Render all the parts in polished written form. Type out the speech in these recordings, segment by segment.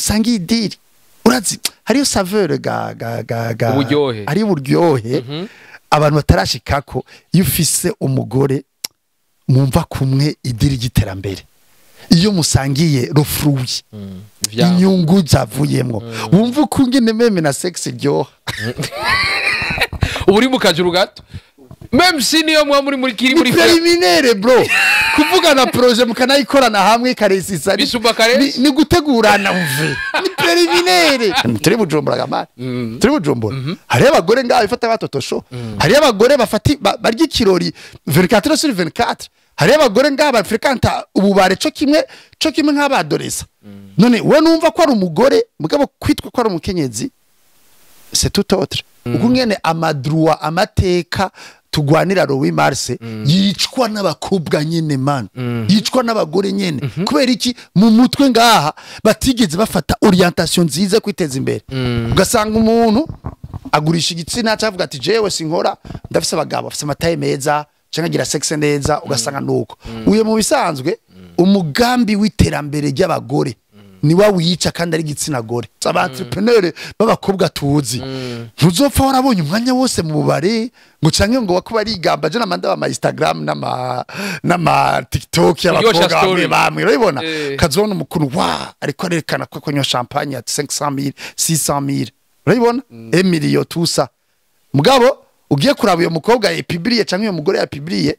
Musangiye idiri, urazi hariyo saveur ga ga ga ga Uburyohe. Hariyo uburyohe abantu batarashikako. Iyo ufise umugore mumva kumwe idiri ry'iterambere, iyo musangiye le fruit, inyungu zavuyemwo, wumva uko ingene même na sex iryoha. Ubu uri mu kajuru gato, même si niyo muba muri kiri Ni muri préliminaire, bro. Kuvugana projet mukanayikorana hamwe ikaresisa Bisumba karesi. Ni gutegurana. Umve, ni préliminaire. Turi Bujumbura gamari, turi Bujumbura. Hariyo abagore ngaho bifata batotosho, hariyo abagore bafati barya ikirori 24 sur 24, hariyo abagore ngaho bafrekanta ububare co kimwe nk'abadoresa. None we numva ko ari umugore, mugabo kwitwa ko ari umukenyezi, c'est tout autre. Uko ngene ama droits, amateka tugwanira le 8 mars yicwa n'abakobwa nyene, man, yicwa n'abagore nyene. Kubera iki? Mu mutwe ngaha batigeze bafata orientation nziza yo kwiteza imbere. Ugasanga umuntu agurisha igitsina, cyavuga ati: "Jewe sinkora, ndafise abagabo bafise amataye meza canke agira sexe neza." Ugasanga nuko uyo mu bisanzwe umugambi w'iterambere ry'abagore niwa wica, kandi ari igitsina gore. Aba entrepreneur b'abakobwa tuzi, ntuzopfa warabonye umwanya wose mu bubare ngo canke ngo wako barigamba. Je namanda ama Instagram n'ama TikTok y'abakobwa Kuryosha bamwe story. bamwe, urabibona, kazobona umukuru wa ariko arerekana ko akonywa champagne ya 500,000, 600,000, urabibona, emilio tusa. Mugabo ugiye kuraba uyo mukobwa yapibliye canke uyo mugore yapibliye,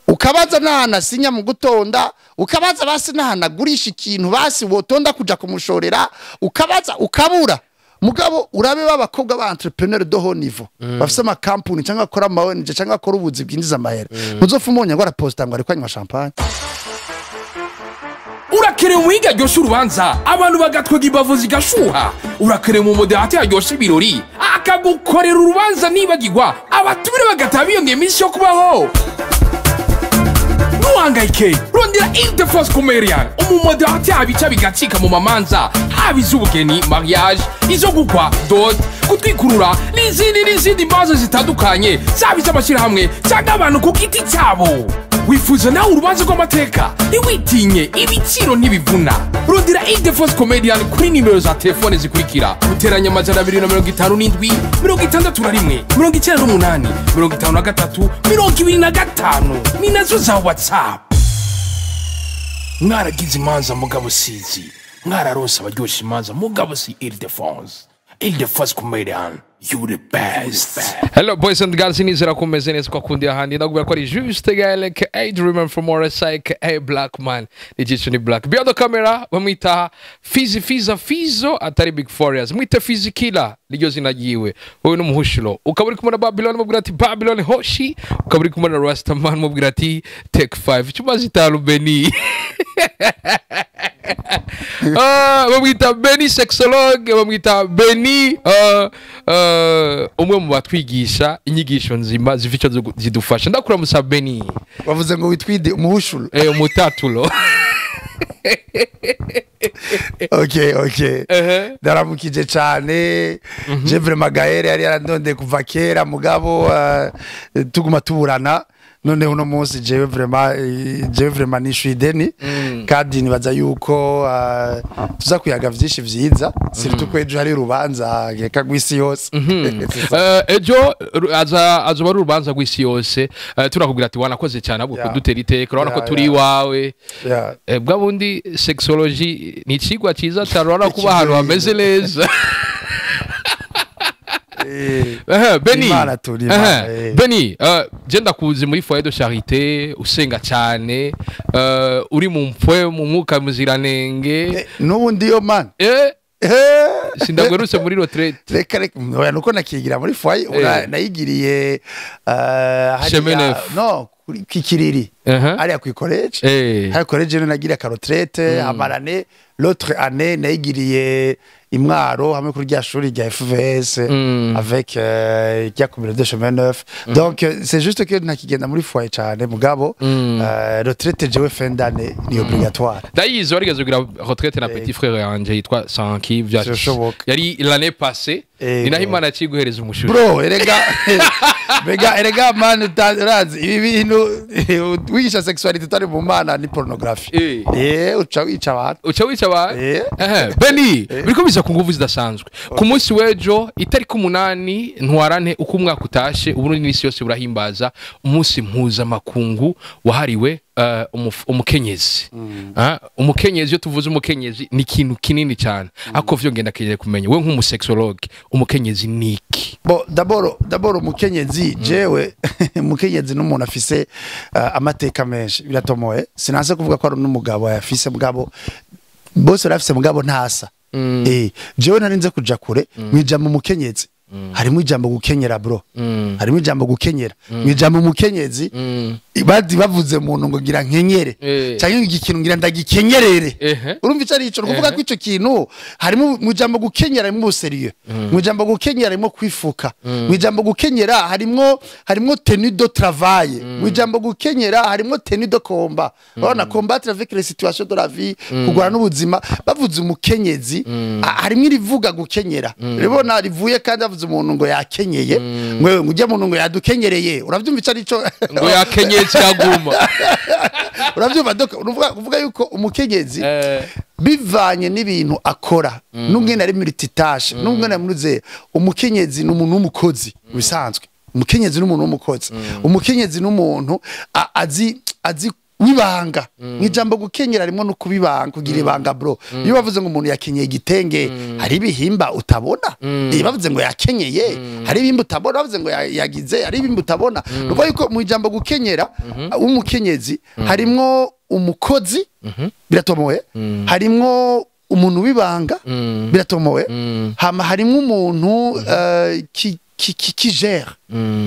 ukabaza n'ahantu asinya mu gutonda, ukabaza basi n'ahantu agurisha ikintu, basi wotonda kuja kumushorera, ukabaza ukabura. Mugabo urabe b'abakobwa ba entrepreneur de haut niveau bafise amakampuni cyangwa bakora ama ONG cyangwa bakora ubuzi bwinjiza amahera, ntuzopfa umubonye ngo araposta ngo ariko anywa champagne. Urakenewe umuhinga aryoshya urubanza, abantu bagatwega, imbavu zigashuha. Urakenewe mu modérateur aryoshya ibirori, akagukorera urubanza nibagirwa, abatumire bagataha biyongera iminsi yo kubaho. Ntuhangayike, rondera Ildefonse Comedian, umu modérateur abica bigacika mu mamanza, haba iz'ubugeni, mariage, izo gukwa, dot, gutwikurura n'izindi n'izindi manza zitandukanye, zaba iz'amashyirahamwe cyangwa abantu ku giti cyabo. Wifuza nawe urubanza rw'amateka? Ntiwitinye, ibiciro ntibivuna. Rondera Ildefonse Comedian kuri nimero za telefone zikurikira: guteranya 257 61 98 53 25. Ni nazo za WhatsApp. Mwaragize imanza mugabo sizi, mwararose abaryoshya imanza mugabo si Ildefonse. Ildefonse Comedian, you the best. Hello boys and girls, nizera ko umeze neza ko akundi ahandi. Ndakubwira ko ari Juste Gael aka Dreamer from RSI aka Black Man. Ni Black. Behind the camera bamwita Fizi Fiza Fizo, atari Big Forious. Mwite Fizi Killer, niryo zina ryiwe. Wowe n'umuhushuro. Ukaba uri kumwe na Babylon, mubwira ati: "Babylon Hoshi." Ukaba uri kumwe na Rastaman, mubwira ati: "Take 5." Chuma zitanu Beni. Ah, bamwita Beni sexologue, bamwita Beni umwe mu batwigisha inyigisho nzima zifite icyo zidufasha. Ndakuramusa Beni. Wavuze ngo witwide umuhushuro? Eh, umutatulo. Okay. Ehe. Ndaramukije cyane. Je vraiment, Gaël yari yarandondeye kuva kera, mugabo tuguma tuburana. None uno munsi jewe vraiment nishuye ideni, kandi nibaza yuko tuza kuyaga vyinshi vyiza, surtout ko ejo hari urubanza reka rw'isi yose. Ejo azoba ari urubanza rw'isi yose. Turakubwira ati wanakoze cyane ahubwo kudutera iteka. Urabona ko turi iwawe. Bwa bundi sexology ni icigwa ciza cyane, urabona kuba ahantu hameze neza. Beni. Imana turi, Imana, Beni, je ndakuzi muri foyer de charité, usenga cyane, uri mu mpwe mu mwuka muziranenge. N'ubu ndiyo, man. Sindagwerutse muri retraite. Reka reka, oya, nuko nakigira muri foyer. Nayigiriye Chemin hariya Neuf. No kuri Kikiriri, hariya kuri college. Hariya college rero nagiriye aka retraite amarane. L'autre année nayigiriye imwaro hamwe kuri rya shuri rya FVS avec rya communauté de Chemin Neuf. Donc c'est juste que ntakigenda muri foyer cyane, mugabo retraite jewe fin d'année ni obligatoire. Ndayizi, warigeze kugira retraite na petit frère yanje yitwa Sanki Birashoboka. yari l'année passée. Ni naho Imana yakiguhereza umushuri. Bro, erega Mbega erega man, urazi ibi bintu wigisha sexualité utari mu Mana ni pornographie. Uca wica abantu. Uca wica abantu. Ehe, Beni, biriko biza ku nguvu zidasanzwe. Ku munsi w'ejo, itariki 8 Ntwarante, uko umwaka utashe, Uburundi n'isi yose burahimbaza umunsi mpuzamakungu wahariwe umukenyezi. Umukenyezi, iyo tuvuze umukenyezi ni ikintu kinini cyane, ariko vyo ngenda keneye kumenya we nk'umusexologue, umukenyezi ni iki? Bon, d'abord umukenyezi, jewe umukenyezi n'umuntu afise amateka menshi, biratomoye. Sinanse kuvuga ko ari n'umugabo yafise, mugabo bose barafise, mugabo ntasa. Jewe narinze kuja kure, mwijambo umukenyezi harimo ijambo gukenyera, bro. Harimo ijambo gukenyera mwijambo umukenyezi. Badi bavuze umuntu ngo ngira nkenyere cyangwa ngo ikintu ngira ndagikenyerere. Urumva ico ari ico kuvuga ko ico kintu harimo mu ijambo gukenyera, harimo ubusérieux. Mu ijambo gukenyera harimo kwifuka. Mu ijambo gukenyera harimo tenue de travail. Mu ijambo gukenyera harimo tenue de combat, urabona, combattre avec les situations de la vie, kugwana n'ubuzima. Bavuze umukenyezi, harimo irivuga gukenyera, ribona rivuye kandi bavuze umuntu ngo yakenyeye, ngo ujya muntu ngo yadukenyereye. Uravyumva ico ari cyo? Ngo yakenyeye kiraguma. Uravyumva? Donc uruvuga kuvuga yuko umukenyezi bivanye n'ibintu akora, n'umwene ari multitâche, n'umwene ari muri, umukenyezi ni umuntu w'umukozi. Bisanzwe umukenyezi ni umuntu w'umukozi. Umukenyezi ni umuntu azi wibanga. Mw'ijambo gukenyera harimo no kubibanga, kugira ibanga, bro. Iyo bavuze ngo umuntu yakenyeye igitenge, hari ibihimba utabona. Iyo bavuze ngo yakenyeye, hari ibihimba utabona. Bavuze ngo yagize, hari ibihimba utabona. Nukuvuga yuko mu ijambo gukenyera w'umukenyezi harimwo umukozi, biratomoye. Harimwo umuntu w'ibanga, biratomoye. Hama harimwo umuntu qui gère,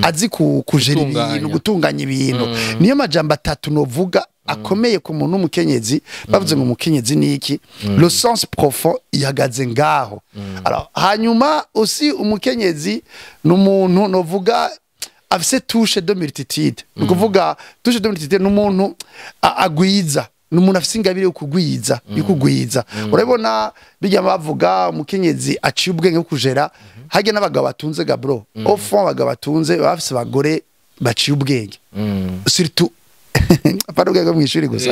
azi kujera Gutunganya. ibintu, gutunganya ibintu. Niyo majambo atatu novuga akomeye ku muntu w'umukenyezi. Bavuze ngo umukenyezi ni iki, le sens profond ihagaze ngaho. Alors, hanyuma aussi umukenyezi ni umuntu novuga afise touche de multitude. Ni ukuvuga touche de multitude ni umuntu agwiza, ni umuntu afise ingabire yo kugwiza, yo kugwiza. Urabona bijya bavuga umukenyezi aciye ubwenge bwo kujera harya n'abagabo batunze ga, bro. Au fond abagabo batunze baba bafise abagore baciye ubwenge, surtout apana ubwenge bwo mw'ishuri gusa,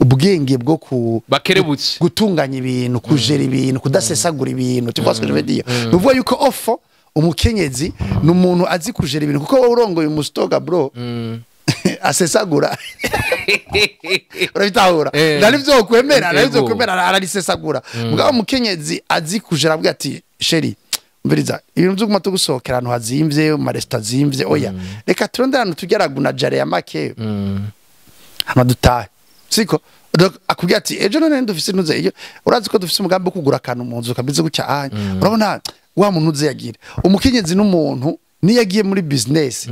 ubwenge bwo ku Bakerebutse. gutunganya ibintu, kujera ibintu, kudasesagura ibintu. Tu vois ce que je veux dire? Ni ukuvuga yuko au fond umukenyezi ni umuntu azi kujera ibintu, kuko wowe urongoye umustoga, bro, asesagura, urabitahura? Nari vyo kwemera, nari vyo kwemera, ararisesagura. Mugabo umukenyezi azi kujera, avuga ati: "Chéri, umviriza, ibintu vyo guma tugusohokera ahantu hazimvye, mu maresitora azimvye, oya, reka turondere ahantu tujya jare ya make, hama dutahe." Siko? Donc akubwira ati: "Ejo none dufise ntuze iyo, urazi ko dufise umugambi wo kugura akantu mu nzu kameze gutya anya." Urabona wa muntu uze yagira, umukenyezi n'umuntu niyo yagiye muri business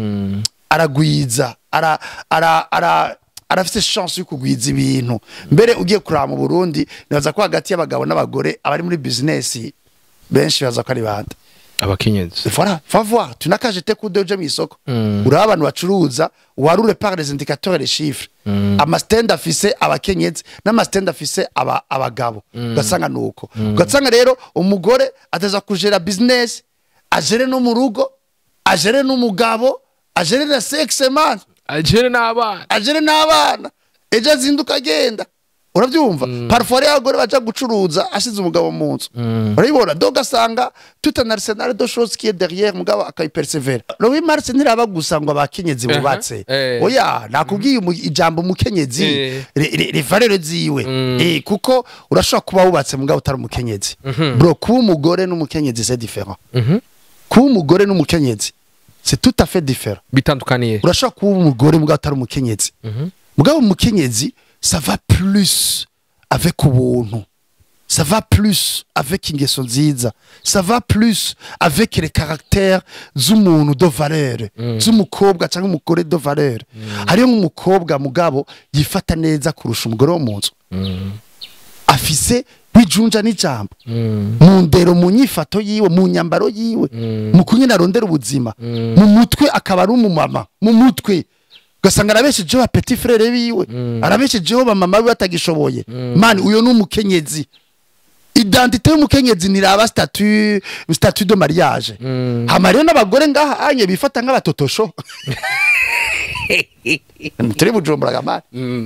aragwiza, ara ara ara arafise chance yo kugwiza ibintu. Mbere ugiye kuraba mu Burundi, nibaza ko hagati y'abagabo n'abagore abari muri business benshi baza ko ari bande? Abakenyezi. Voilà, va voir. Tu n'as qu'à jeter coup d'œil mu isoko. Uraba abantu bacuruza, warure par les indicateurs et les chiffres. Ama stand afise abakenyezi n'ama stand afise abagabo. Ugasanga nuko. Ugasanga rero umugore ateza kujera business, agere no mu rugo, agere n'umugabo, agere na sexe man, agere n'abana, agere n'abana. Ejo azinduka agenda. Urabyumva? Parfois rero abagore baja gucuruza ashize umugabo mu nzu. Urabibona? Donc asanga tout un arsenal de choses qui est derrière, mugabo akayipersevera. Le 8 mars ntiraba gusa ngo abakenyezi bubatse. Oya, nakubwiye ijambo umukenyezi, les valeurs ziwe. Kuko urashobora kuba wubatse mugabo utari umukenyezi. Bro, kuba umugore n'umukenyezi c'est différent. Kuba umugore n'umukenyezi c'est tout à fait différent. Bitandukaniye? Urashobora kuba umugore mugabo utari umukenyezi. Mugabo umukenyezi, ça va plus avec ubuntu, ça va plus avec ingeso nziza, ça va plus avec les caractères z'umuntu de valeur, z'umukobwa cyangwa umugore de valeur. Hariyo nk'umukobwa mugabo yifata neza kurusha umugore wo mu nzu, afise bijunja n'ijambo, mu ndero, mu nyifato yiwe, mu nyambaro yiwe, mu kunyene arondera ubuzima, mu mutwe akaba ari umumama mu mutwe, ugasanga arabeshejeho ba petit frère biwe, arabeshejeho ba mama biwe batagishoboye. Man, uyo ni umukenyezi. Identité y'umukenyezi ntiraba statut de mariage. Hama rero n'abagore ngaha anye bifata nk'abatotosho. Turi Bujumbura gamari,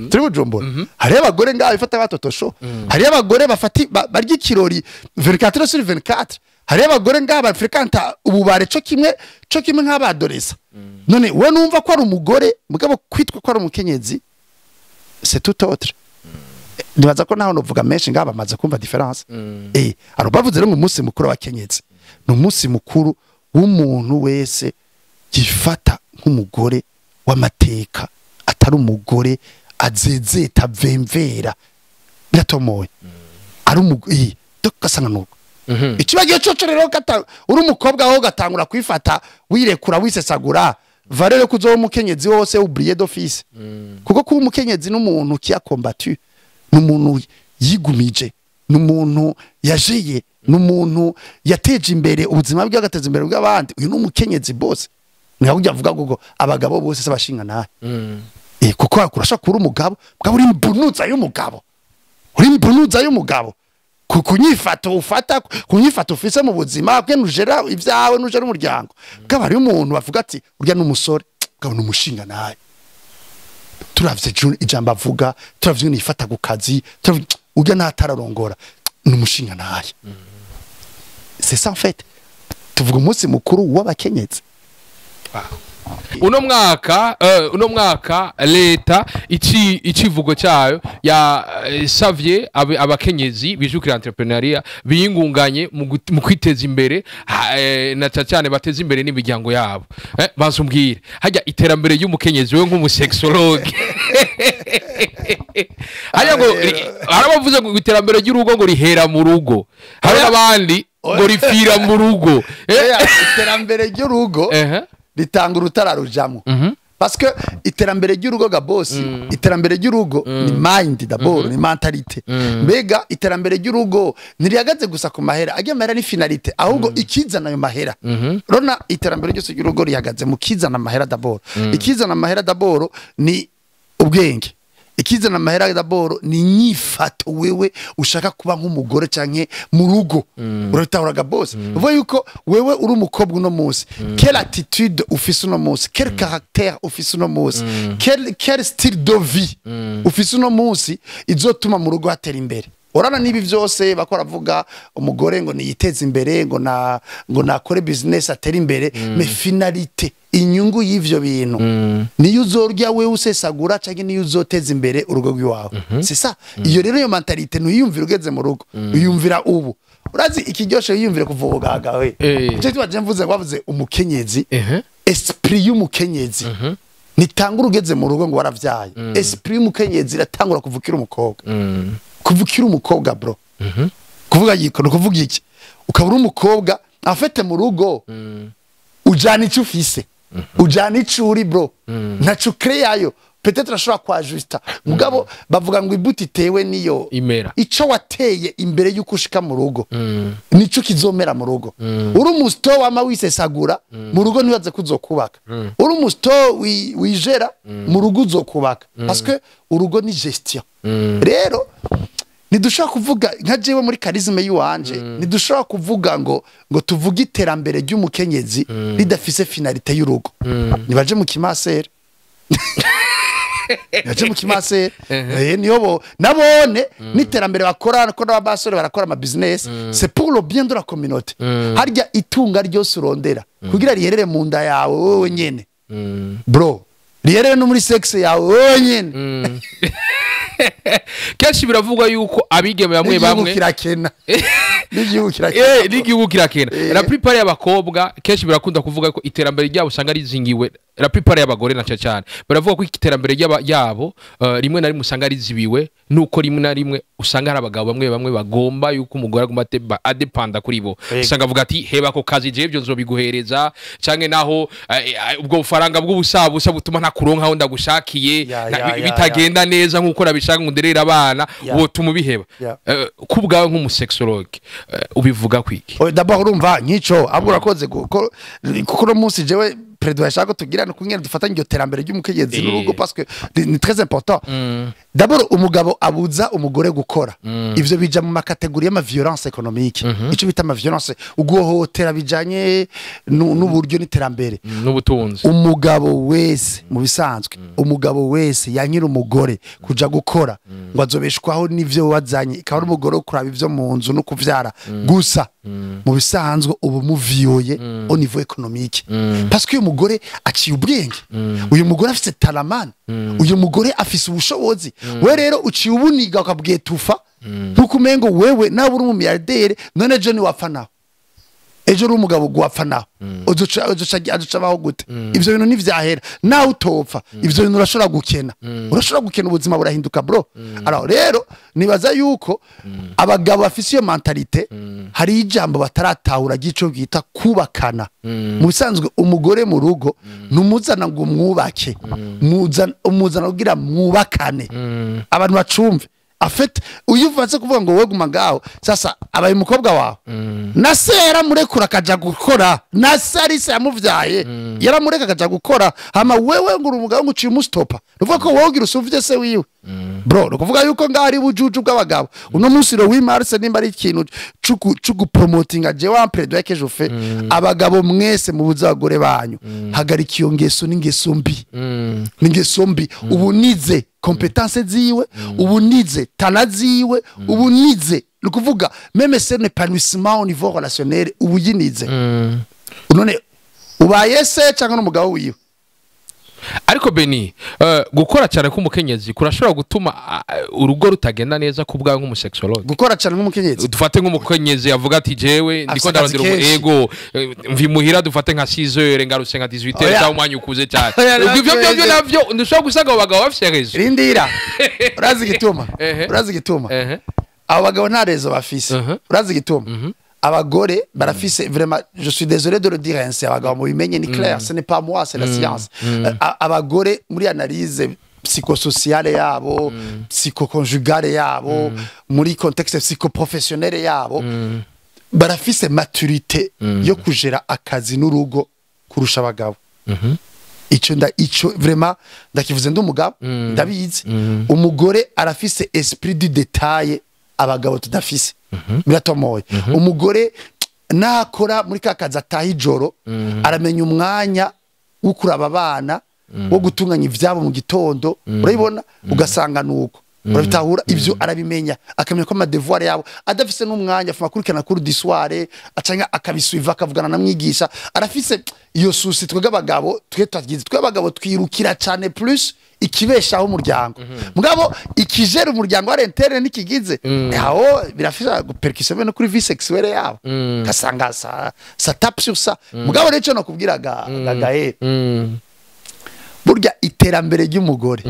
turi Bujumbura, hariyo abagore ngaha bifata nk'abatotosho, hariyo abagore barya ikirori 24 sur 24, hariyo abagore ngaha bafrekanta ububare co kimwe nk'abadoresa. None we numva ko ari umugore, mugabo kwitwa ko ari umukenyezi, c'est tout autre. Nibaza ko naho novuga menshi ngaha bamaze kumva différence. Alors bavuze rero ngo umunsi mukuru w'abakenyezi ni umunsi mukuru w'umuntu wese yifata nk'umugore w'amateka, atari umugore azezeta vemvera. Biratomoye, ari umugore ugasanga nuko ikibagiye coco. Rero uri umukobwa aho gatangura kwifata wirekura, wisesagura, valeur yo kuzoba umukenyezi wose oublié d'office, kuko kuba umukenyezi n'umuntu qui a combattu, n'umuntu yigumije, n'umuntu yajeye, n'umuntu yateje imbere ubuzima bwe, agateza imbere bw'abandi. Uyu ni umukenyezi bose. Ni aho avuga ngo abagabo bose se bashinga nahe? Kuko urashobora kuba uri umugabo, mugabo uri imbunuza y'umugabo, uri imbunuza y'umugabo ku nyifato ufata, ku nyifato ufise mu buzima bwe, nujera ibyawe, nujera umuryango bwaba. Hariyo umuntu bavuga ati urya ni umusore, mugabo ni umushinga nawe. Turavye ijambo avuga, turavye ingene yifata ku kazi, turavye urya ntatararongora, ni umushinga nawe. C'est ça en fait, tuvuga umunsi mukuru w'abakenyezi. Uno mwaka leta icivugo cyayo ya savye abakenyezi bijukira entrepreneuriat, biyingunganye mu kwiteza imbere, na cyane cyane bateza imbere n'imiryango yabo. Bazumbwire hajya iterambere ry'umukenyezi, we nk'umusexologue, hajya ngo harabavuze ngo iterambere ry'urugo ngo rihera mu rugo, hari n'abandi ngo ripfira mu rugo. Oya, iterambere ry'urugo ritanga urutararujamo, parce que iterambere ry'urugo ga bosi, iterambere ry'urugo ni mind d'abord, ni mentalité. Mbega iterambere ry'urugo ntirihagaze gusa ku mahera. Ajya mahera ni finalité, ahubwo ikizana ayo mahera. Rona iterambere ryose ry'urugo rihagaze mu kizana amahera d'abord. Ikizana amahera d'abord ni ubwenge. Ikizana amahera d'abord ni inyifato wewe ushaka kuba nk'umugore canke mu rugo. Urabitahuraga bose uvuga yuko wewe uri umukobwa uno munsi, quelle attitude ufise uno munsi, quel caractère ufise uno munsi, quel style de vie ufise uno munsi izotuma mu rugo hatera imbere. Urana n'ibi byose bakora avuga umugore ngo niyiteze imbere, ngo nakore business atere imbere, mais finalité, inyungu y'ivyo bintu niyo uzorya wewe usesagura canke niyo uzoteza imbere urugo rwawe. C'est ça. Iyo rero iyo mentalité ntuyumvira ugeze mu rugo, uyumvira ubu. Urazi ikiryoshe, yiyumvire kuva ubugaga we. Icyo tuba mvuze ngo bavuze umukenyezi, esprit y'umukenyezi nitangura ugeze mu rugo ngo waravyaye. Esprit y'umukenyezi iratangura kuva ukiri umukobwa, kuva ukiri umukobwa bro. Kuvuga yiko ni ukuvuga iki? Ukaba uri umukobwa afite mu rugo, ujana icyo ufise, ujana ico uri bro, ntaco ukereyayo. Peut-être ashobora kwajusta, mugabo bavuga ngo imbuto itewe niyo imera. Ico wateye imbere y'uko ushika mu rugo nico kizomera mu rugo. Uri umusito wama wisesagura mu rugo, ntibaze ko uzokubaka. Uri umusito wijera mu rugo, uzokubaka, parce que urugo ni gestion. Rero ntidushobora kuvuga nka jewe muri charisme yiwanje, ntidushobora kuvuga ngo tuvuge iterambere ry'umukenyezi ridafise finalité y'urugo. Nibaje mu kimasere, nibaje mu kimasere, niyo bo nabone n'iterambere bakora, ko n'abasore barakora ama business, c'est pour le bien de la communauté. Harya itunga ryose urondera kugira riherere mu nda yawe wowe nyene bro, riherere no muri sexe yawe wowe nyene. Kenshi biravugwa yuko abigeme bamwe n'igihugu bamwe kirakena, n'igihugu kirakena. N'igihugu kirakena. La plupart y'abakobwa kenshi birakunda kuvuga ko iterambere ryabo usanga rizingiwe, la plupart y'abagore na cyane cyane baravuga ko iterambere yabo rimwe na rimwe usanga rizibiwe nuko rimwe na rimwe usanga hari abagabo bamwe bamwe bagomba yuko umugore aguma adepanda kuri bo. Usanga avuga ati heba ako kazi, jewe ibyo nzobiguhereza, canke naho ubwo bufaranga bw'ubusabusa butuma ntakuronka aho ndagushakiye, bitagenda neza nkuko nabishaka ngo nderere abana, wotuma ubiheba. Ku bwawe nk'umusexologue, ubivuga kwiki? Oya, d'abord urumva nkico ahubwo urakoze, kuko uno munsi jewe plaidoyer shaka tugira no kungena dufatanye iryo terambere ry'umukenyezi n'urugo, parce que ni très important. D'abord, umugabo abuza umugore gukora, ivyo bija mu ma catégories y'ama violence économique, ico bita ama violence, uguhohotera bijanye n'uburyo n'iterambere n'ubutunzi. Umugabo wese, mu bisanzwe, umugabo wese yankira umugore kuja gukora ngo azobeshwaho n'ivyo wazanye, ikaba ari umugore wo kuraba ivyo mu nzu no kuvyara gusa, mu bisanzwe ubu muviyoye au niveau économique, parce que uyu mugore aciye ubwenge, uyu mugore afise talent, uyu mugore afise ubushobozi. We rero uciye ubuniga, ukabwetufa nkuko umengo wewe nawe uri umumiliyardere. None ejo niwapfa nawe, ejo uri umugabo gwapfa nawe, uzoca abaho gute? Ivyo bintu ntivyahera. Nawe utopfa, ivyo bintu urashobora gukena, urashobora gukena, ubuzima burahinduka, bro. Alors rero nibaza yuko abagabo bafise iyo mentalité, hari ijambo bataratahura ry'ico bita kubakana. Mu bisanzwe umugore mu rugo ntumuzana ngo umwubake, umuzana kugira mwubakane. Abantu bacumve. En fait, uyu uvanze kuvuga ngo wowe guma ngaho, sasa abaye umukobwa wawe. Na se yaramurekura akaja gukora, na se ari se yamuvyaye, yaramureka akaja gukora. Hama wewe ngo uri umugabo, ngo uciye umustopa, nuvuga ko wowe ugira usuvye se wiwe, bro. Ni ukuvuga yuko ngaho ari bujuju bw'abagabo. Uno munsi le 8 mars, nimba ari ikintu cugu promotinga, jewe un plaidoyer que je fais: abagabo mwese mubuze abagore banyu, hagarika iyo ngeso, n'ingeso mbi, n'ingeso mbi. Ubu nize compétence ziwe, ubu nize talent ziwe, ubu nize, ni ukuvuga même c'est un épanouissement au niveau relationnel, ubu yinize. None ubaye se cyangwa n'umugabo wiwe? Ariko Beni, gukora cyane k'umukenyezi kurashobora gutuma urugo rutagenda neza ku bwawe nk'umu sexologue? Gukora cyane nk'umukenyezi? Dufate nk'umukenyezi avuga ati: "Jewe ndiko Afise akazi ndarondera umu kenshi. ego, mvi muhira dufate nka 6h, ngarutse nka 18h." Oya. Cyangwa umwanya ukuze cyane. Oya, Ubwo ivyo nabyo byo navyo ndushobora gusanga abo bagabo bafise raison. Rindira, urazi igituma? Ehe. Urazi igituma? Ehe. Abo bagabo nta raison bafise. Urazi igituma? Abagore barafise vraiment, je suis désolé de le dire ainsi, abagabo mubimenye, ni clair, ce n'est pas moi, c'est la science. Abagore muri analyse psychosociale yabo, psychoconjugale yabo, muri contexte psychoprofessionnel yabo, barafise maturité yo kujera akazi n'urugo kurusha abagabo. Ico nda ico vraiment ndakivuze ndi umugabo, ndabizi. Umugore arafise esprit du détail abagabo tudafise, biratomoye. Umugore nakora muri ka kazi, ataha ijoro, aramenya umwanya wo kuraba abana, wo gutunganya ivyabo mu gitondo, urabibona, ugasanga nuko urabitahura. Ivyo arabimenya, akamenya ko ama devoir yabo adafise n'umwanya afuma akurikirana cours du soir, acanga akabisuiva, akavugana na mwigisha, arafise iyo souci. Twebwe abagabo twe twagize, twe abagabo twirukira cyane plus ikibeshaho umuryango, mugabo ikijera umuryango wa interne n'ikigize aho birafise répercussion no kuri vie sexuelle yabo, gasanga ça tape sur ça. Mugabo rero ico nakubwiraga, Gaël, burya iterambere ry'umugore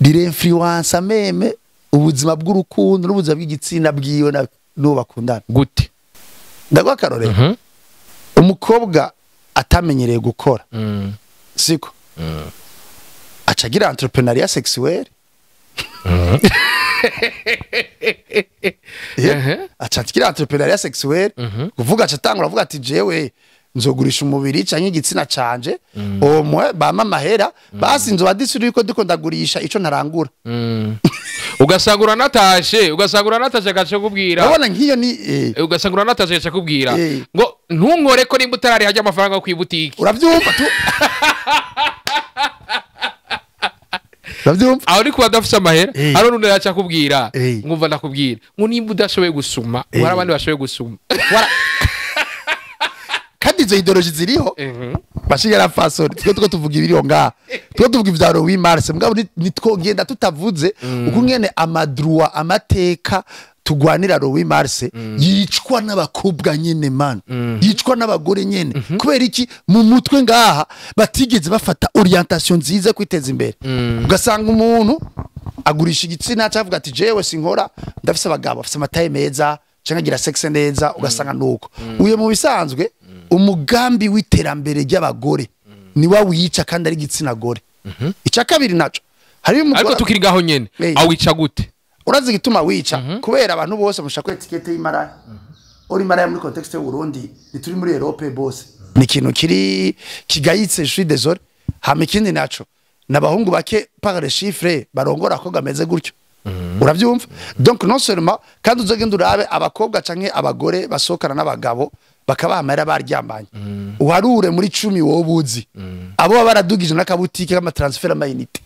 ririnfluensa même ubuzima bw'urukundo n'ubuzima bw'igitsina bwiwe n'uwo bakundana. Gute? Ndaguha akarorero. Umukobwa atamenyereye gukora, siko aca agira entrepreneuriat sexuel. Aca agira entrepreneuriat sexuel, kuvuga aca atangura avuga ati: "Jewe nzogurisha umubiri canke igitsina canje, omwe bama amahera, basi nzoba disuri yuko ndiko ndagurisha ico ntarangura." Ugasanga uranatashe, ugasanga uranatashe agaca kubwira. Urabona nk'iyo ni Ugasanga uranatashe agaca kubwira ngo ntunkore ko nimba utarariha ajya amafaranga yo kwibutike. Uravyumva tu, uravyumva. Aho ni kuba adafise amahera. Hariho n'undi yaca akubwira, ngumva ndakubwira ngo nimba udashoboye gusuma, hari abandi bashoboye gusuma. Wara- kandi izo idéologie ziriho. Bashiga fasoni, twe tuko tuvuga ibiriho ngaha, twe tuvuga ivyaro 8 mars, mugabo nitwogenda tutavuze uko ngene ama droit, amateka tugwanira le 8 mars yicwa n'abakobwa nyene, man, yicwa n'abagore nyene. Kubera iki? Mu mutwe ngaha batigeze bafata orientation nziza yo kwiteza imbere. Ugasanga umuntu agurisha igitsina, cyavuga ati: "Jewe sinkora, ndafise abagabo bafise ama taille meza canke agira sexe neza." Ugasanga nuko uyo mu bisanzwe umugambi w'iterambere ry'abagore niwa wica, kandi ari igitsina gore. Icya kabiri naco, hari Ariko umugore tukiri ngaho nyene, awica gute? Urazi igituma wica? Kubera abantu bose mushaka étiquette y'imaraya. Uri maraya muri contexte y'u Burundi, ntituri muri Europe bose. Ni ikintu kiri kigayitse, je suis désolé. Hama ikindi naco, n'abahungu bake par les chiffres barongora abakobwa bameze gutyo, uravyumva? Donc non seulement, kandi uzogenda urabe abakobwa canke abagore basohokana n'abagabo bakabaha amahera baryamanye, uharure muri 10 wowe ubuzi abo baba baradugije n'akabutike k'ama transfert, ama unités.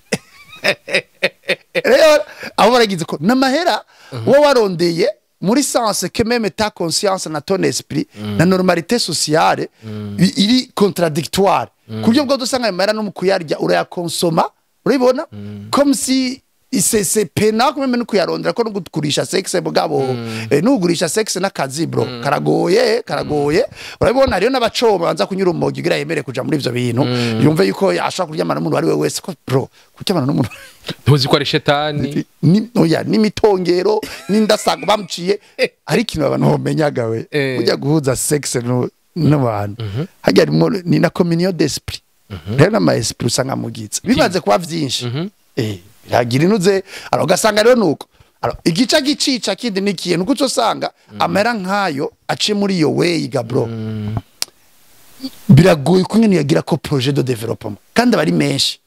Rero abo baragize ko n'amahera wowe warondeye muri sens que même ta conscience na ton esprit na normalité sociale iri contradictoire, ku buryo bwo dusanga ayo mahera no mu kuyarya urayakonsoma, urabibona, comme si c'est pena kumeme no kuyarondera ko no kugurisha sexe. Mugabo nugurisha sexe n'akazi, bro, karagoye, karagoye, urabibona? Rero n'abacoma banza kunyura umogi kugira yemere kuja muri ivyo bintu, yumve yuko ashobora kuryamana n'umuntu ari we wese, ko bro, kuryamana n'umuntu Ntuzi ko ari shetani. Ni oya, n'imitongero n'indasago bamuciye. Ari ikintu abantu bomenyaga we, ujya guhuza sexe n'abantu hajya harimo ni na communion d'esprit. Rero n'ama esprit usanga mugitse bimaze kuba vyinshi, biragira inuze. Alors ugasanga rero nuko, alors igica gicica kindi nikiye nuko uzosanga amera nkayo aciye muri iyo way ga, bro, biragoye ko nyene yagira ko projet de développement, kandi abari menshi,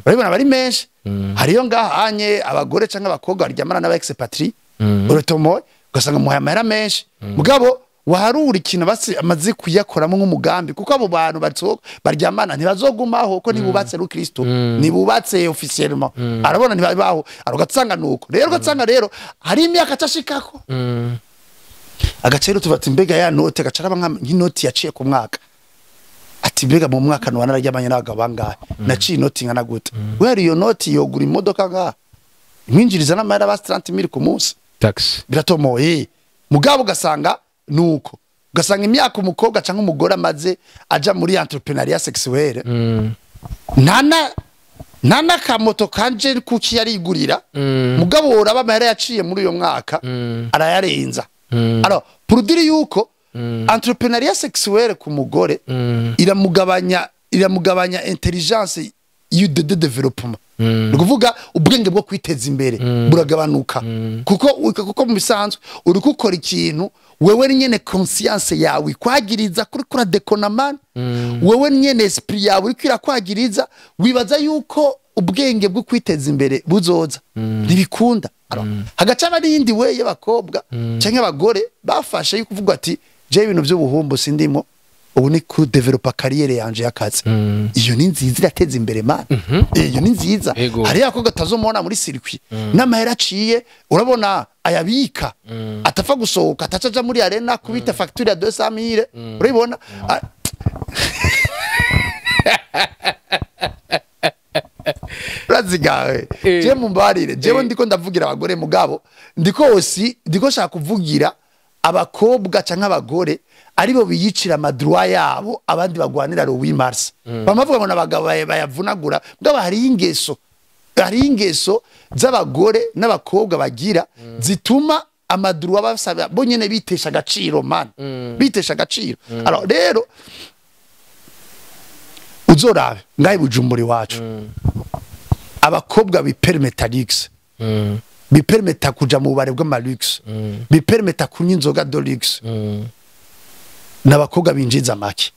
urabibona, abari menshi. Hariyo ngahanye abagore canke abakobwa baryamana n'aba expatriés, uratomoye, ugasanga muhaye amahera menshi, mugabo waharura ikintu basi amaze kuyakoramo nk'umugambi, kuko abo bantu baryamana ntibazogumaho, ko ntibubatse rukristo, ntibubatse officiellement, arabona ntibabaho. Ugasanga nuko rero, ugasanga rero hari imyaka atashikako agaciro, tuva ati mbega ya note gacaraba nk'inoti yaciye ku mwaka, ati mbega mu mwaka nuba nararyamanye n'abagabo bangahe, naciye inoti ingana gute? Wera iyo noti yogura imodoka ngaha imwinjiriza n'amahera basi 30 000 ku munsi. Taxi. Biratomoye. Mugabo ugasanga nuko, ugasanga imyaka umukobwa cyangwa umugore amaze aja muri entrepreneuriat sexuelle, nta n'akamoto kanje kuki yarigurira, mugabo woraba amahera yaciye muri uyo mwaka arayarenza. Alors pour dire yuko entrepreneuriat sexuelle ku mugore iramugabanya intelligence de développement, ni ukuvuga ubwenge bwo kwiteza imbere buragabanuka, kuko mu bisanzwe uri gukora ikintu wewe nyene conscience yawe ikwagiriza kuri kura dekonamani, wewe nyene esprit yawe uriko irakwagiriza, wibaza yuko ubwenge bwo kwiteza imbere buzoza, ntibikunda. Alors, hagaca aba n'iyindi we y'abakobwa canke abagore bafashe yo kuvuga ati je ibintu by'ubuhumbu sindimo, ubu ni ku developa carrière yanje y'akazi. Iyo ni nziza, irateza imbere man. Iyo ni nziza. Hariya abakobwa atazomubona muri circuit n'amahera aciye, urabona, ayabika, atapfa gusohoka, ataca aja muri arena kubita facture ya 200 000, urabibona? Ah, urazigawe. Je mumbarire, jewe ndiko ndavugira abagore, mugabo ndiko osi ndiko shaka kuvugira abakobwa canke abagore aribo biyicira ama droits yabo, abandi bagwanira le 8 mars. Bamavuga ngo n'abagabo bayavunagura, mugabo hari ingeso z'abagore n'abakobwa bagira zituma ama droits basaba bo nyene bitesha agaciro man, bitesha agaciro. Alors rero uzorabe ngahe Bujumbura iwacu, abakobwa bipermeta luxe, bipermeta kuja mu bubare bw'ama luxe, bipermeta kunywa inzoga de luxe, n'abakobwa binjiza make,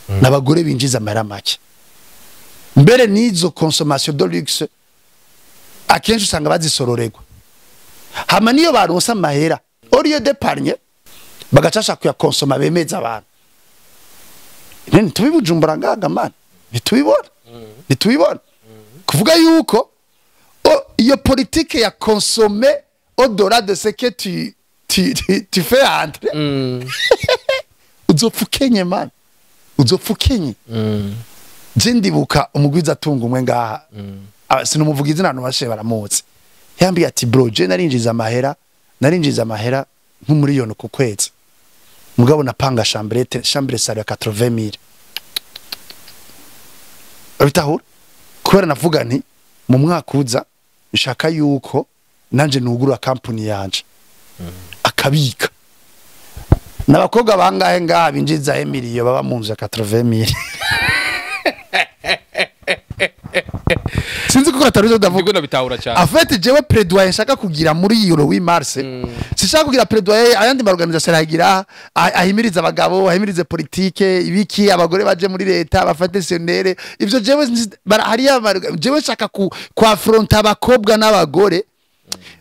n'abagore binjiza amahera make. Mbere n'izo consommation de luxe akenshi usanga bazisororerwa, hama niyo baronse amahera, au lieu d'épargner bagacasha kuyakonsoma bemeza abantu. None tubibujumbura ngaga man, ntitubibona, ntitubibona kuvuga yuko iyo politique ya consommer au-delà de ce que tu fais entrer, uzopfa ukenye man, uzopfa ukenye. Je ndibuka umugwiza atunga umwe ngaha. Ah, sinumuvuga izina, abantu bashe baramuzi, yambwiye ati bro, je narinjiza amahera nk'umuriyoni ku kwezi, mugabo napanga chambrette, chambre salon ya 80 000, urabitahura? Kubera navuga nti mu mwaka uza nshaka yuko nanje nugurura company yanje, akabika. N'abakobwa bangahe ngaha binjiza emiliyo baba mu nzu ya 80 000? Sinzi kuko ataruzo ndavuga. Ndiko ndabitahura cyane. En fait, jewe plaidoyer nshaka kugira muri iyo 8 mars, sinshaka kugira plaidoyer ayandi ma organisation aragira, ahimiriza abagabo, ahimirize politique, ibiki, abagore baje muri leta, bafate senere. Ivyo jewe hariya jewe nshaka ku affronter abakobwa n'abagore.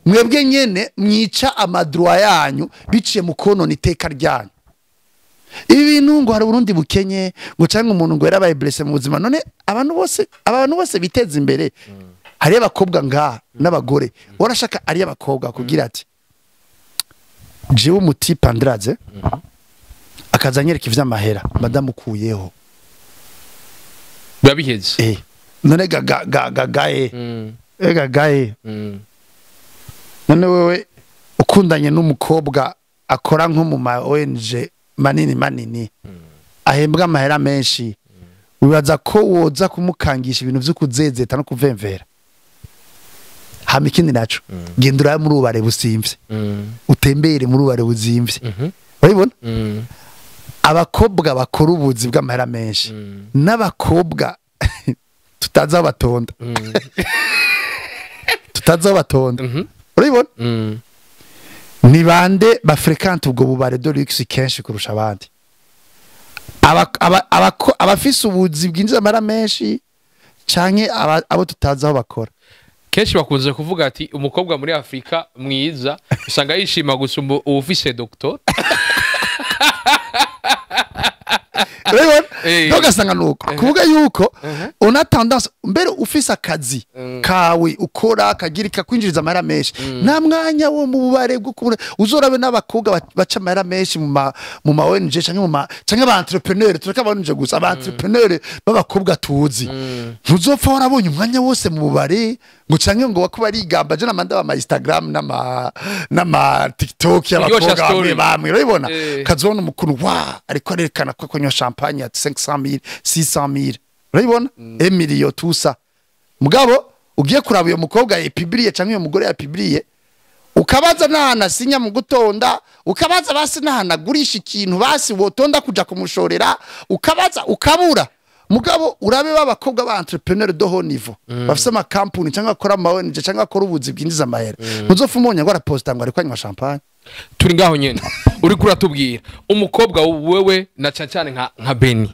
Mwebwe nyene mwica ama droit yanyu biciye mu konona iteka ryanyu. Ibi bintu ngo hari Burundi bukenye, ngo canke umuntu ngo yarabaye blessé mu buzima. None abantu bose biteza imbere, hari abakobwa ngaha n'abagore warashaka, ari abakobwa kugira ati jewe umu type andraze akaza anyereka ivy'amahera, madamukuyeho. Biba biheze. None ga ga ga ga gaye, ega gaye. None wewe ukundanye n'umukobwa akora nko mu ma ONG manini manini, ahembwa amahera menshi, wibaza ko woza kumukangisha ibintu vyo kuzezeta no kuvemvera? Hama ikindi naco, genda urabe muri ubare busimvye, utembere muri ubare buzimvye, urabibona. Abakobwa bakora ubuzi bw'amahera menshi n'abakobwa tutazi aho batonda, tutazi aho batonda, urabibona. Ni bande ba fréquente ubwo bubare de luxe kenshi kurusha abandi? Abafise ubuzi bwinjiza amahera menshi canke abo tutazi aho bakora? Kenshi bakunze kuvuga ati umukobwa muri Afurika mwiza usanga yishima gusumba uwufise doctor. Urabibona. Eh. Donc ugasanga nuko kuvuga yuko on a tendance, mbere ufise akazi kawe ukora kagira kakwinjiriza amahera menshi, nta mwanya wo mu bubare bwo kubura. Uzorabe n'abakobwa baca amahera menshi mu ma ONG canke aba entrepreneur, tureka aba ONG gusa, aba entrepreneur b'abakobwa tuzi, ntuzopfa warabonye umwanya wose mu bubare, ngo canke ngo wako barigamba. Je namanda ama Instagram n'ama TikTok y'abakobwa Kuryosha bamwe story. bamwe, urabibona. Kazobona umukuru wa ariko arerekana ko kunywa champagne ya 500 000, 600 000, urabibona, emilio tusa. Mugabo ugiye kuraba uyo mukobwa yapibriye canke uyo mugore yapibriye, ukabaza n'ahantu asinya mu gutonda, ukabaza basi n'ahantu agurisha ikintu, basi wotonda kuja kumushorera, ukabaza ukabura. Mugabo urabe b'abakobwa ba entrepreneur de haut niveau bafise amakampuni cyangwa bakora ama ONG cyangwa bakora ubuzi bwinjiza amahera, ntuzopfa umubonye ngo araposta ngo ariko anywa champagne. Turi ngaho nyene, uriko uratubwira umukobwa wewe na cyane cyane nka Beni,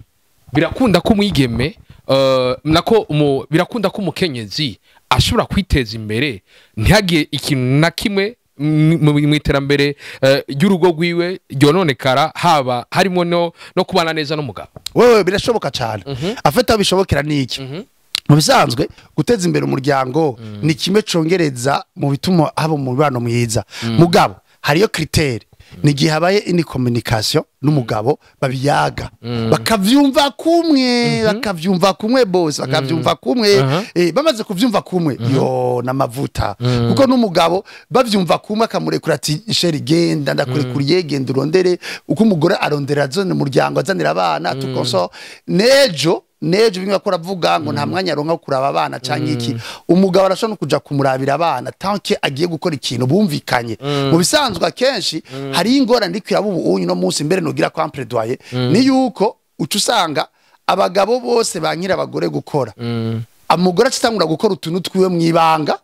birakunda ko umwigeme nako birakunda ko umukenyezi ashobora kwiteza imbere ntihagire ikintu na kimwe mu iterambere ry'urugo rwiwe ryononekara, haba harimo no kubana neza n'umugabo? Wewe, birashoboka cyane. Afite aho bishobokera ni iki? Mu bisanzwe guteza imbere umuryango ni kimwe congereza mu bituma haba umubano mwiza. Mugabo hariyo critère, ni igihe habaye ini communication n'umugabo, babiyaga, bakavyumva kumwe, bakavyumva kumwe bose, bakavyumva kumwe. Bamaze kuvyumva kumwe, yo n'amavuta, kuko n'umugabo bavyumva kumwe akamurekura ati chéri, genda, ndakurekuriye, genda urondere. Uko umugore arondera azana umuryango, azanira abana, tukonso nejo nejo bimwe bakora avuga ngo nta mwanya aronka wo kuraba abana canke iki, umugabo arashobora no kuja kumurabira abana tant que agiye gukora ikintu bumvikanye. Mu bisanzwe akenshi hari ingorane iriko iraba ubu unyu no munsi, mbere nogira kwa plaidoyer ni yuko uca usanga abagabo bose bankira abagore gukora, umugore acitangura gukora utuntu twiwe mwibanga,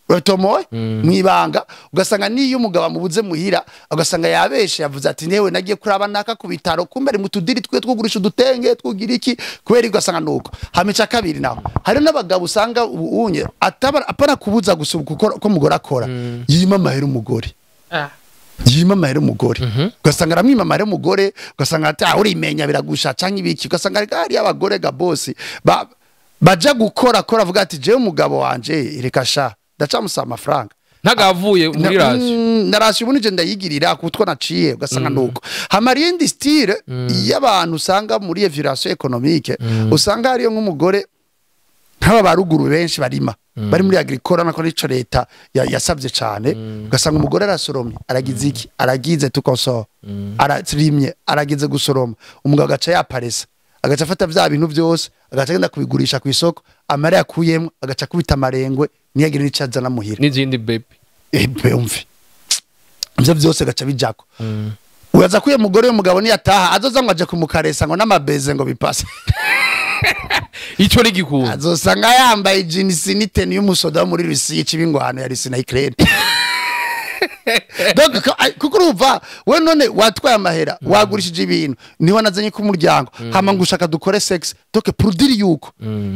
uratomoye, mwibanga. Ugasanga niyo umugabo amubuze muhira, ugasanga yabeshe, yavuze ati newe nagiye kuraba naka ku bitaro, kumbe ari mu tudiri twe twugurisha udutenge twugira iki, kubera ugasanga nuko. Hamica kabiri naho hari n'abagabo usanga ubu unye ataba apana kubuza gusa kuko ko umugore akora, yima amahera umugore, yima amahera umugore, ugasanga aramwima amahera umugore, ugasanga ati ah, urimenya biragusha canke ibiki. Ugasanga hari abagore ga bosi baja gukora kora avuga ati jewe umugabo wanje reka sha, ndacamusaba amafaranga. Ntagavuye muri rasiyo. Na rasiyo ubu nije ndayigirira kutwo naciye. Ugasanga nuko hama iyindi style y'abantu usanga muri violation économique, usanga hariyo nk'umugore nk'aba ba ruguru benshi barima, bari muri agricole, nako nico leta yasabye cane. Ugasanga umugore arasoromye, aragize iki, aragize tukonso, ararimye, aragize gusoroma, umugabo agaca yaparesa, agaca afata vya bintu byose, agaca agenda kubigurisha ku isoko, amara yakuyemo agaca akubita amarengwe, ntiyagire n'ico azana muhira. N'izindi baby. Ebe umve, ivyo vyose gaca bijako. Uraza ko uyo mugore w'umugabo niyataha azoza ngo aje kumukaresa ngo n'amabeze ngo bipase. Ico ni gikunda. Azosanga yambaye jeans n'itenue y'umusoda wo muri Russie y'ibingwano ya Russie na Ukraine. Donc kuko urumva we none watwaye amahera, wagurishije ibintu, niwe nazanye ku muryango, hama ngo ushaka dukore sex. Donc pour dire yuko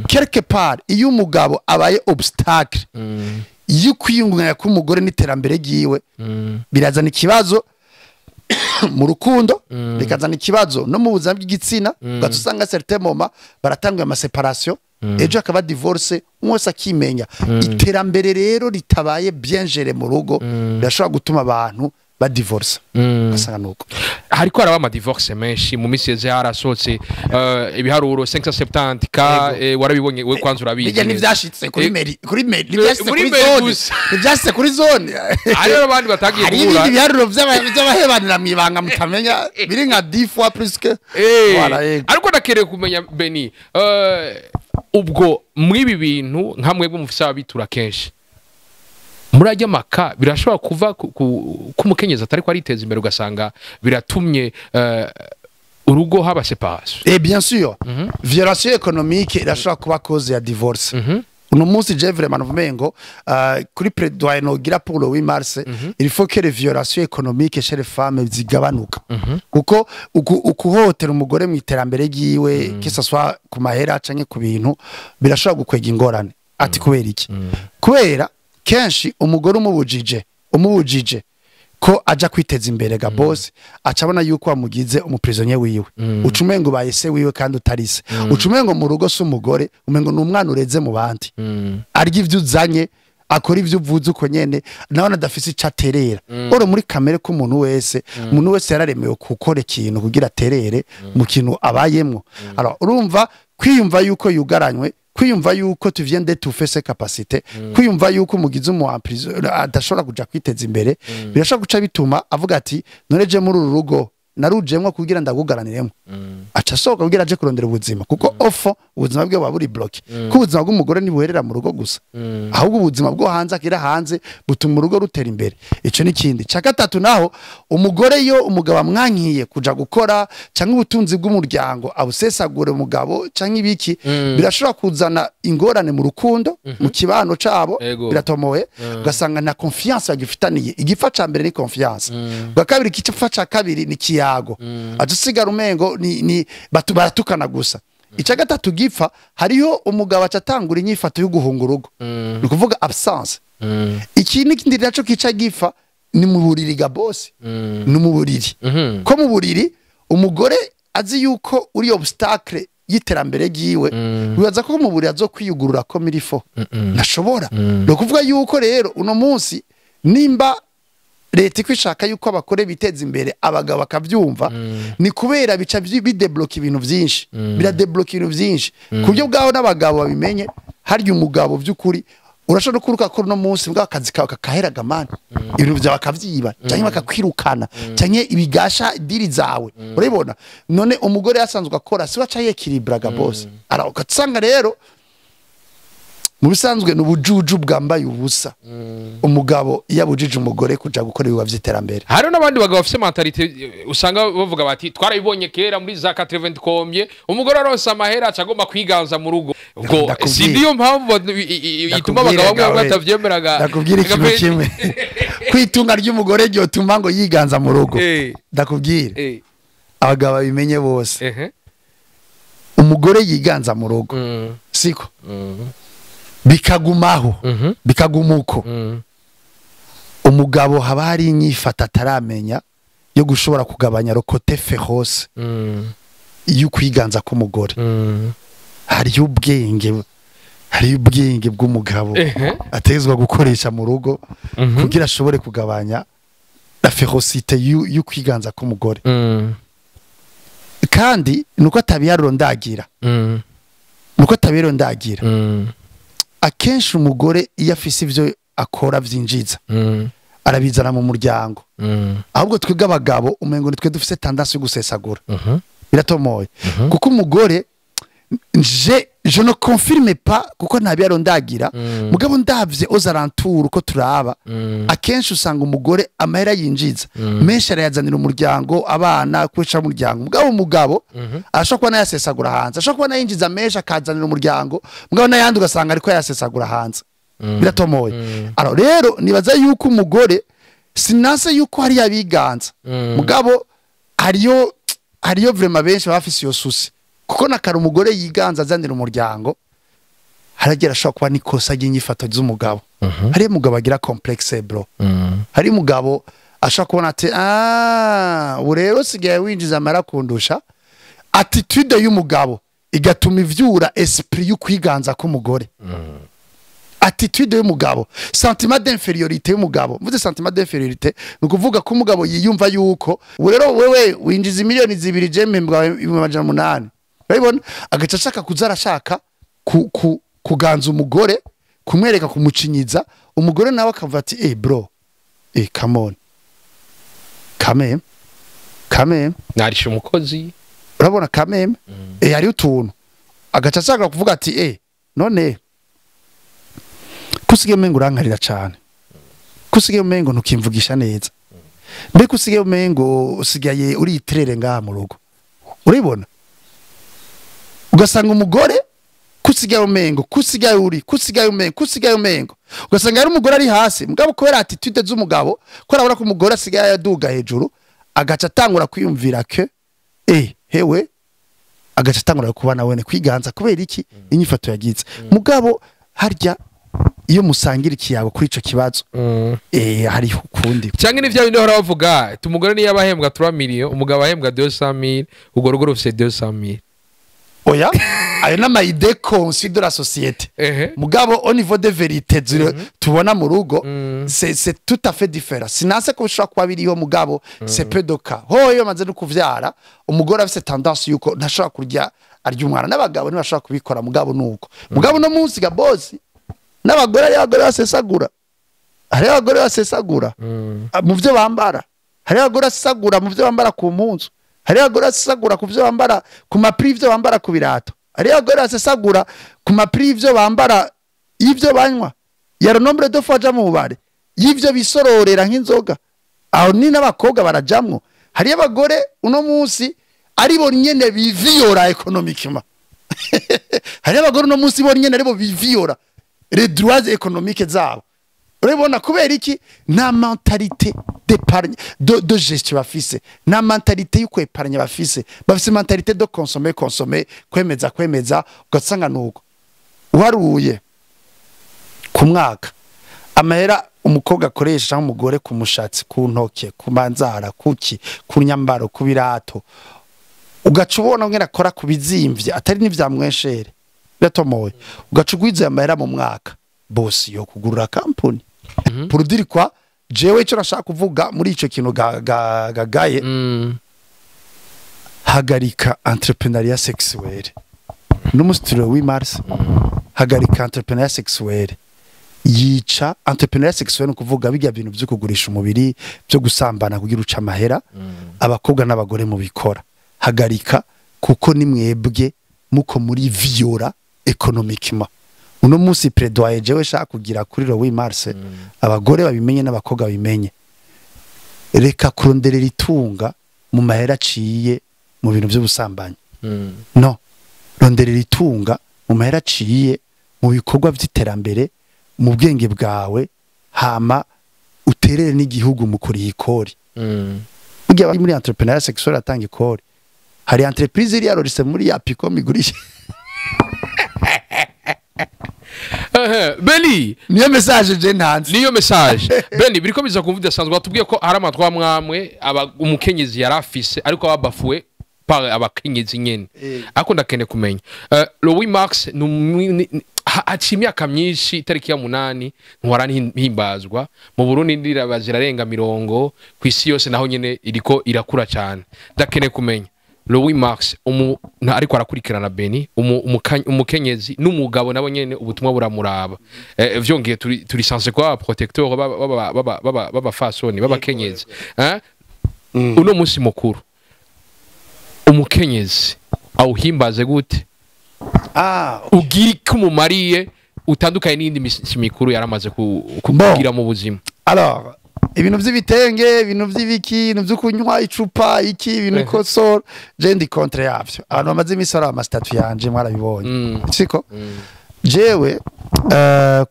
quelque part iyo umugabo abaye obstacle iyo kwiyungunganya k'umugore n'iterambere ryiwe, birazana ikibazo mu rukundo, bikazana ikibazo no mu buzima bw'igitsina. Ugaca usanga certain moment baratanguye amaséparation, ejo akaba divorce, umwe wese akimenya. Iterambere rero ritabaye bien géré mu rugo birashobora gutuma abantu badivorce, ugasanga nuko. Hariko haraba amadivorce menshi. Mu minsi yeze harasohotse ibiharuro 570 ka warabibonye we, kwanza urabizi Bijya neza. Ntivyashitse kuri mairie, kuri mairie ntivyashitse, muri kuri mairie zone gusa. Ntivyashitse kuri zone. Hariho n'abandi batagiye Hari guhura. ibindi biharuro vy'abahebanira mw'ibanga mutamenya, biri nka 10 fois plus que voilà, yego. Ariko ndakereye kumenya, Beni, ubwo mw'ibi bintu nka mwebwe mufise ababitura kenshi murajya maka, birashobora kuva ku mukenyezi atariko ariteza imbere, ugasanga biratumye urugo haba séparation? Et bien sûr, violation économique irashobora kuba cause ya divorce. Uno munsi je vraiment nuvume ngo kuri plaidoyer nogira pour le 8 mars, il faut que les violations économiques chez les femmes zigabanuka, kuko ukuhotera umugore mu iterambere ryiwe, que ce soit ku mahera canke ku bintu, birashobora gukwega ingorane. Ati kubera iki? Kubera kenshi umugore umubujije ko aja kwiteza imbere, ga boss aca abona yuko wamugize umuprisonnier wiwe. Uca umengo ubaye se wiwe kandi utari se. Uca umengo mu rugo si umugore, umengo ni umwana ureze mu bandi, arya ivyo uzanye, akora ivyo uvuze uko nyene, nawe adafise ico aterera. Oro muri kamere k'umuntu wese, umuntu wese yararemewe gukora ikintu kugira aterere mu kintu abayemwo. Alors urumva, kwiyumva yuko yugaranywe, kwiyumva yuko tu viens d'étouffer ses capacités, kwiyumva yuko umugize umu adashobora kuja kwiteza imbere, birashobora guca bituma avuga ati: "None je muri uru rugo narujemwo kugira ndagugaraniremo?" Aca asohoka kugira aje kurondera ubuzima, kuko ofo ubuzima bwe buba buri bloqué, ko ubuzima bw'umugore ntibuherera mu rugo gusa, ahubwo ubuzima bwo hanze akira hanze butuma urugo rutera imbere. Ico ni ikindi. Ca gatatu naho, umugore yo umugabo amwankiye kuja gukora, canke ubutunzi bw'umuryango abusesagure umugabo canke ibiki, birashobora kuzana ingorane mu rukundo, mu kibano cabo. Biratomoye, ugasanga na confiance bagifitaniye. Igifa ca mbere ni confiance, ubwa kabiri, igifa ca kabiri ni kiyago, aca usigara umengo ni baratukana gusa. Icya gatatu gipfa, hariho umugabo aca atangura inyifato yo guhunga urugo, ni ukuvuga absence. Iki n'ikindi naco kica gipfa ni mu buriri, ga boss, ni mu buriri. Ko mu buriri umugore azi yuko uri obstacle y'iterambere ryiwe, wibaza ko mu buriri azokwiyugurura ko mirifo ntashobora. Ni ukuvuga yuko rero uno munsi nimba leta iko ishaka yuko abagore biteza imbere, abagabo bakabyumva, ni kubera bica bidébloqua ibintu byinshi, biradébloqua ibintu byinshi ku buryo bwaho n'abagabo babimenye. Harya umugabo by'ukuri urashobora no kuruka ko uno munsi bwa akazi kawe kakaheraga mani, ibintu byawe bakavyiba cyangwa bakakwirukana cyangwa ibigasha diri zawe, urabibona. None umugore yasanzwe akora, si waca yéquilibraga bose? Ara ugasanga rero mu bisanzwe ni ubujuju bwambaye ubusa, umugabo iyo abujije umugore kuja gukora ibikorwa vy'iterambere. Hariho n'abandi bagabo bafise mentalité usanga bavuga bati: "Twarabibonye kera muri za 80 combien, umugore aronse amahera aca agomba kwiganza mu rugo." Ubwo Ndakubwira. si niyo mpamvu ituma abagabo bamwe bamwe batavyemeraga? Ndakubwira ikintu kimwe: kwitunga ry'umugore ryotuma ngo yiganza mu rugo, ndakubwira, abagabo babimenye bose, umugore yiganza mu rugo, siko bikagumaho, bikaguma uko, umugabo haba hari inyifata ataramenya yo gushobora kugabanya le côté féroce y'ukwiganza k'umugore. Hariyo ubwenge bw'umugabo ategezwa gukoresha mu rugo kugira ashobore kugabanya la férocité y'ukwiganza k'umugore. Kandi nuko atabiharuro ndagira, nuko atabiharuro ndagira, akenshi umugore iyo afise ivyo akora vyinjiza, arabizana mu muryango. Ahubwo twebwe abagabo umengo nitwe dufise tendance yo gusesagura. Biratomoye, kuko umugore Je ne confirme pas kuko nta byaro ndagira, mugabo ndavye aux alentours uko turaba, akenshi usanga umugore amahera yinjiza menshi arayazanira umuryango, abana, kwica umuryango. Mugabo umugabo ashobora kuba nayasesagura hanze, ashobora kuba nayinjiza menshi akazanira umuryango, mugabo nayandi ugasanga ariko yasesagura hanze. Biratomoye. Alors rero nibaza yuko umugore, sinanse yuko hari abiganza, mugabo hariyo vraiment benshi baba bafise iyo souci, kuko nakara umugore yiganza azanira umuryango, haragera ashobora kuba n'ikosa ry'inyifato z'umugabo. Hariyo umugabo agira complexe, bro. Hari umugabo ashobora kubona ati: "Ah, ubu rero usigaye winjiza amara kundusha." Attitude y'umugabo igatuma ivyura esprit y'ukwiganza k'umugore. Attitude y'umugabo, sentiment d'infériorité y'umugabo. Mvuze sentiment d'infériorité, ni ukuvuga ko umugabo yiyumva yuko ubu rero wewe winjiza 2 miliyoni, je mpembwa 800,000. Urabibona, agaca ashaka kuza arashaka kuganza umugore, kumwereka, kumucinyiza. Umugore nawe akavuga ati: "Eh bro, eh come on, kameme, kameme." Narisha umukozi. Urabona, kameme, eh hariho utuntu agaca ashaka kuvuga ati: "Eh, none kusigaye umengo urankarira cane, kusigaye umengo ntukimvugisha neza, mbega usigaye umengo usigaye uritirere ngaha mu rugo." Uribona, ugasanga umugore kusigaye umengo, kusigaye uri, kusigaye umengo, kusigaye umengo, ugasanga ari umugore ari hasi, mugabo kubera attitude z'umugabo, ko arabona ko umugore asigaye aduga hejuru, agaca atangura kwiyumvira ke hewe, agaca atangura kuba nawene kwiganza. Kubera iki? Inyifato yagize. Mugabo harya iyo musangira ikiyago kuri ico kibazo, hariho ukundi. Cyangwa ni bya bindi bahora bavuga ati umugore niyo aba ahembwa 3 millions, umugabo ahembwa 200 mille, urwo rugo rufise 200 mille. Oya, ayo n'ama idées conçues de la société. Mugabo au niveau de vérité tubona mu rugo, c'est tout à fait différent. Sinanse ko bishobora kuba biriho, mugabo c'est peu de cas. Ho iyo maze no kuvyara, umugore afise tendance yuko ntashobora kurya arya umwana, n'abagabo ntibashobora kubikora. Mugabo nuko, mugabo no munsi ga boss, n'abagore, ari abagore basesagura, hari abagore basesagura mu byo bambara, hari abagore basesagura mu byo bambara ku mpunzu, hari abagore basesagura ku byo bambara, ku ma prix y'ibyo bambara ku birato, hari abagore basesagura ku ma prix y'ibyo bambara, y'ibyo banywa, ya nombre de fois aja mu bubare, y'ibyo bisororera nk'inzoga. Aho ni n'abakobwa barajamwo. Hariyo abagore uno munsi ari bo nyene biviyora économiquement. Hariyo abagore uno munsi bo nyene aribo biviyora les droits économiques zabo. Urabibona, kubera iki? Nta mentalité d'épargne, de gestion bafise, nta mentalité yo kwépargner bafise. Bafise mentalité de consommer, consommer, kwemeza, kwemeza. Ugasanga nuko uharuye ku mwaka amahera umukobwa akoresha cyangwa umugore ku mushatsi, ku ntoke, ku manzara, kuki, ku nyambaro, ku birato, ugaca ubona ngene akora ku bizimvye atari n'ivya mwenshere. Biratomoye. Ugaca ugwiza amahera mu mwaka, bosi yo kugurura kampuni. Pour dire quoi? Jewe icyo nashaka kuvuga muri ico kintu gagaye, hagarika entrepreneuriat sexuel n'umusitiro w'i mars. Hagarika entrepreneuriat sexuel. Yica entrepreneuriat sexuel, ni ukuvuga bijya bintu byo kugurisha umubiri, byo gusambana kugira uca amahera. Abakobwa n'abagore mubikora, hagarika, kuko ni mwebwe muko muri viola économiquement. Uno munsi plaidoyer jewe shaka kugira kuri le 8 mars, abagore babimenye n'abakobwa babimenye: reka kuronderera itunga mu mahera aciye mu bintu by'ubusambanyi. No ronderera itunga mu mahera aciye mu bikorwa by'iterambere, mu bwenge bwawe, hama uterere n'igihugu mu kuriha ikori. Burya abari muri entrepreneuriat sexuel atanga ikori. Hari entreprise iri yarorise muri ya picom igurisha. Beli. Niyo message je ntanze. Niyo message, Beni. Biriko biza kumva idasanzwe. Watubwiye ko hari amatwa mwamwe umukenyezi yari afise, ariko ababafuwe par abakenyezi nyene. Ariko ndakeneye kumenya, le 8 mars ni haciye imyaka myinshi itariki ya 8 ntwara ntihimbazwa mu Burundi, ndiraba zirarenga 30, ku isi yose naho nyene iriko irakura cyane. Ndakeneye kumenya le 8 mars ariko arakurikirana Beni, umukenyezi n'umugabo nabo nyene ubutumwa buramuraba. Vyongeye turi censé kuba protecteur b'abafasoni, b'abakenyezi, eh? Uno munsi mukuru umukenyezi awuhimbaze gute? Ah, Ugira iko umumariye utandukanye n'iyindi misi mikuru yaramaze kugira mu buzima. Alors, ibintu vy'ibitenge, ibintu vy'ibiki, ibintu vyo kunywa icupa iki, ibintu kosoro, je ndi contre yavyo. Abantu bamaze imisi ari ama statuts yanje mwarabibonye, siko? Jewe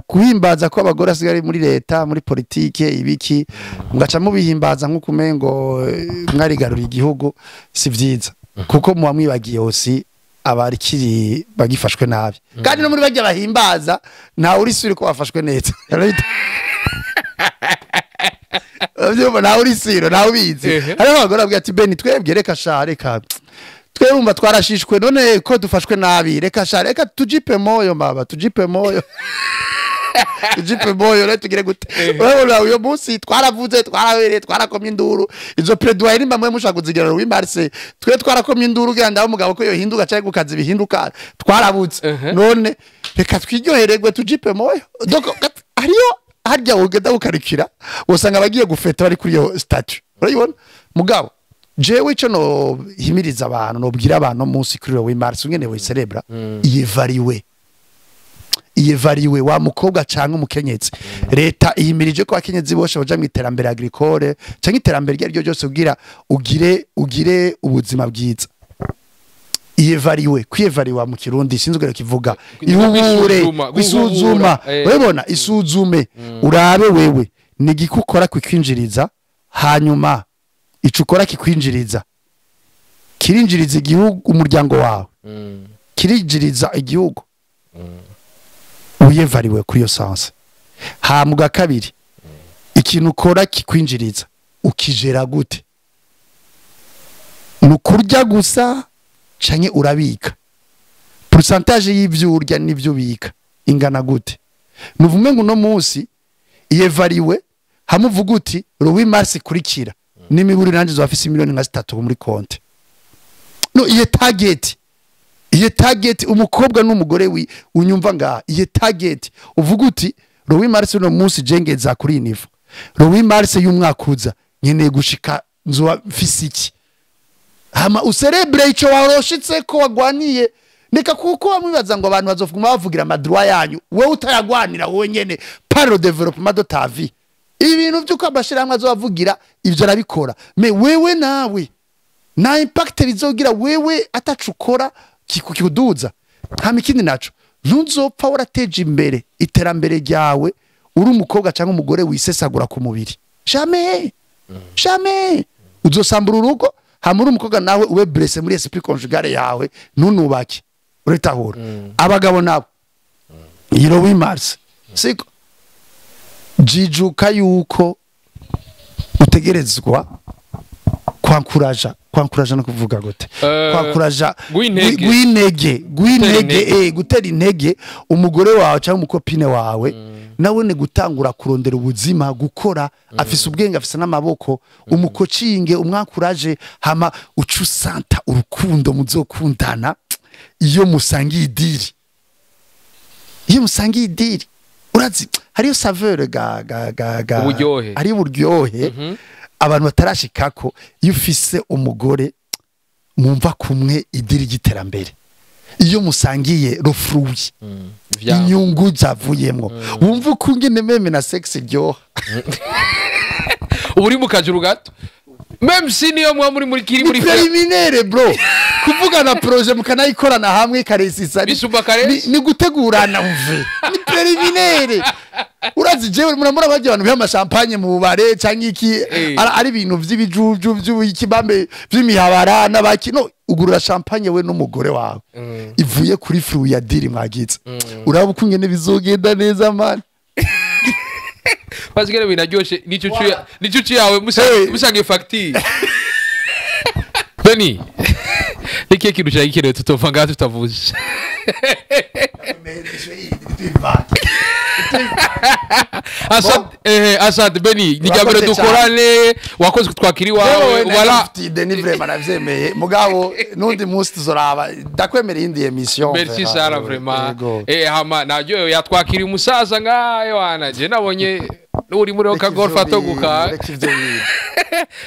kuhimbaza ko abagore asigaye muri leta, muri politike, ibiki, mugaca mubihimbaza nk'uko umengo mwarigaruriye igihugu, si vyiza, kuko muba mwibagiye aussi abarikiri bagifashwe nabi. Kandi no muri barya bahimbaza, ntawe uri sûr ko bafashwe neza. Uravyumva? Ntawe uri sûr, ntawe ubizi. Hariho abagore babwira ati: "Beni, twebwe reka sha, reka twebwe twarashishwe, none ko dufashwe nabi, reka sha, reka tujipe moyo, mama, tujipe moyo, tujipe moyo, rero tugire gute?" Urabona uyo munsi twaravuze, twarabereye, twarakomye induru. Izo plaidoyer nimba mwe mushaka kuzigira 8 mars, twe twarakomye induru kugira ndaho umugabo ko yohinduka cyangwa gukaza ibihinduka, twarabuze. None reka twiryohererwe, tujipe moyo. Donc hariyo harya ugenda ukarikira, usanga abagiye gufeta bari kuri iyo statut, urayibona. Mugabo jewe ico no himiriza abantu, nobwira abantu munsi kuri 8 mars, ungene wicelebra, iyévaluer, iyévaluer wa mukobwa canke umukenyezi. Leta ihimirije ko abakenyezi bose baja mu iterambere agricole canke iterambere iryo ariryo ryose kugira ugire ubuzima bwiza. Iyévaluer, kwiyévaluer mu Kirundi sinzi uko kivuga. Ihure. Kwisuzuma, kwisuzuma. Guhura. Urabona, isuzume, urabe wewe ni igiki ukora kikwinjiriza, hanyuma ico ukora kikwinjiriza kirinjiriza igihugu, umuryango wawe, kirinjiriza igihugu. Wiyévaluer kuri iyo sens. Hama ubwa kabiri, ikintu ukora kikwinjiriza ukijera gute? Ni ukurya gusa canke urabika? Pourcentage y'ivyo urya n'ivyo ubika ingana gute? Nuvume ngo uno munsi iyévaluer, hamwe uvuga uti: "Le 8 mars ikurikira n'imiburi nanje zofise miliyoni nka 3 muri konte." No iye target, iye target, umukobwa n'umugore wi unyumva ngaha, iye target, uvuga uti: "Le 8 mars uno munsi jengeza kuri iyi niveau, le 8 mars y'umwaka uza nkeneye gushika nzoba mfise iki." Hama ucélèbre ico waroshitse ko wagwaniye. Neka kuko bamwibaza ngo abantu bazofuma bavugira ama droits yanyu, wowe utayagwanira wowe nyene par le développement de ta vie. Ibintu by'uko amashirahamwe azobavugira, ivyo arabikora, mais wewe nawe na impact bizogira wewe atacu ukora kikuduza. Hama ikindi naco, ntuzopfa warateje imbere iterambere ryawe uri umukobwa cyangwa umugore wisesagura ku mubiri. Jamais, jamais. Uzosambura urugo, hama uri umukobwa nawe ube blessé muri esprit conjugal yawe, ntunubake. Uritahura? Abagabo nabo, le 8 mars, siko? Jijuka yuko utegerezwa kwankuraja. Kwankuraja no kuvuga gute? Kwankuraja. Guha intege. Guha intege, guha Gutera intege. intege. Gutera intege umugore wawe cyangwa umucopine wawe, nawe ni gutangura kurondera ubuzima, gukora. Afise ubwenge, afise n'amaboko, umukocinge, umwankuraje, hama uca usanta urukundo muzokundana iyo musangiye idiri, iyo musangiye idiri. Urazi hariyo saveur ga Uburyohe. Hariyo uburyohe abantu batarashikako iyo ufise umugore mwumva kumwe idiri ry'iterambere, iyo musangiye le fruit, inyungu zavuyemwo, wumva uko ingene même na sexe iryoha. Ubu uri mu kajuru gato, même si niyo muba muri kiri Ni muri préliminaire, bro. Kuvugana projet mukanayikorana hamwe ikaresisa Bisumba karesi. Ni gutegurana, umve, ni préliminaire. Urazi jewe muramura bagiye abantu biha amashampanye mu bubare canke iki, ari ibintu vy'ibijuju vy'ikibambe vy'imihabara n'abaki. No ugurura champagne we n'umugore wawe ivuye kuri fruit ya deal mwagize, uraba uko ingene bizogenda neza, man. Pasigere binaryoshe n'icucu yawe Hey. musangiye fagitire. Beni, ikihe kintu cyari gikenewe tutova ngaha tutavuze? Asante, asante Beni, ni rya mbere Urakoze cyane. dukorane, wakoze twakiri iwawe wala. Idée ni vraiment navyemeye, mugabo n'undi munsi tuzoraba, ndakwemereye indi émission. Merci sana vraiment. Yego. Hama naryo yatwakiriye umusaza ngayo wana je nabonye uri muri Reka ka golf ivyo atoguka. bintu, reka ivyo bintu.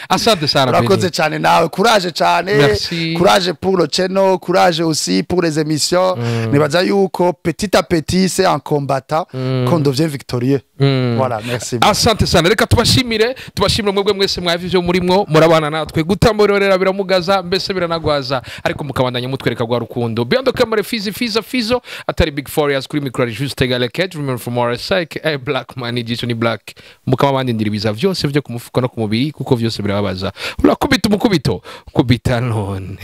Asante sana, Urakoze Beni. cyane nawe, courage cyane. Merci. Courage pour le channel, courage aussi pour les émissions. Nibaza yuko petit à petit, c'est en combattant qu'on devient victorieux. Voilà, merci. Asante sana. Reka tubashimire, tubashimire mwebwe mwese mwavye ivyo murimwo murabana natwe. Gutamborera biramugaza, mbese biranagwaza, ariko mukabandanya mutwereka rwa rukundo. Beyond camera, Fizi Fiza Fizo atari Big Forias, kuri micro ari Juste Galeket, remember from RSI, a Black Man, igico ni Black. Mukaba bandindira ibiza vyose vyo ku mufuko no ku mubiri, kuko vyose birababaza. Urakubita umukubito kubita none.